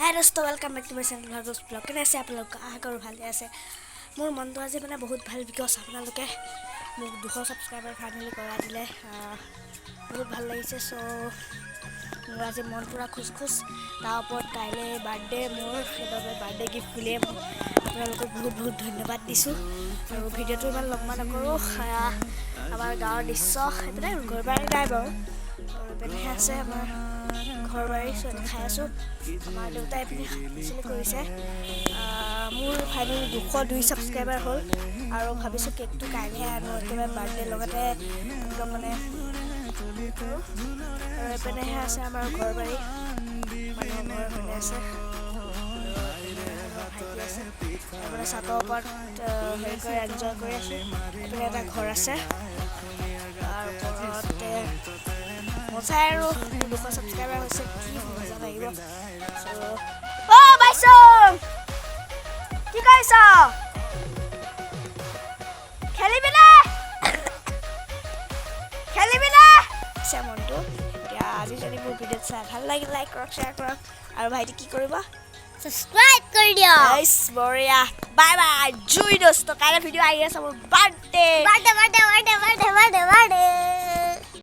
হাই দোস্ত, welcome back to my channel Bhargav blog. কেনে আছে আপোনালোক? আশা কৰোঁ ভালে আছে। মোৰ মনটো আজি মানে বহুত ভাল, because আপোনালোকে মোক 200 ছাবস্ক্ৰাইবাৰ ফাইনেলি কৰাই দিলে। বহুত ভাল লাগিছে। চ' মোৰ আজি মন পূৰা খুচ খুচ। তাৰ ওপৰত কাইলৈ বাৰ্থডে মোৰ, সেইবাবে বাৰ্থডে গিফ্ট বুলিয়ে মই আপোনালোকক বহুত বহুত ধন্যবাদ দিছোঁ। আৰু ভিডিঅ'টো ইমান লম্বা নকৰোঁ। আমাৰ গাঁৱৰ দৃশ্য, এইপিনে ঘৰ বাৰী নাই বাৰু, আৰু এইপিনেহে আছে আমাৰ ঘৰ বাৰী। চ' খাই আছোঁ। আমাৰ দেউতাই এইপিনে শাক পাচলি কৰিছে। মোৰ ফাইনেলি 202 ছাবস্ক্ৰাইবাৰ হ'ল আৰু ভাবিছোঁ কেকটো কাইলৈহে আনো, একেবাৰে বাৰ্থডে লগতে একদম মানে কৰোঁ। আৰু এইপিনেহে আছে আমাৰ ঘৰ বাৰী, মানুহৰ ঘৰ এইপিনে আছে। আৰু এইপিনে আমাৰ ভাইটি আছে, মানে চাটৰ ওপৰত হেৰি কৰি এনজয় কৰি আছোঁ। এইপিনে এটা ঘৰ আছে। তাৰ ওপৰতে মজাই আৰু 200 ছাবস্ক্ৰাইবাৰ হৈছে, কি মজা লাগিব। চ' অ' বাইচং, কি কৰিছ? খেলিবি নে? খেলিবি নে? আছে মনটো। এতিয়া আজি যদি মোৰ ভিডিঅ'ত চাই ভাল লাগিল, লাইক কৰক, শ্বেয়াৰ কৰক আৰু ভাইটি কি কৰিব? ছাবস্ক্ৰাইব কৰি দিয়ক। গাইছ, বঢ়িয়া, বাই বাই জুই দোস্ত। কাইলৈ ভিডিঅ' আহি আছে, মোৰ birthday. Birthday, birthday, birthday, birthday, birthday, birthday.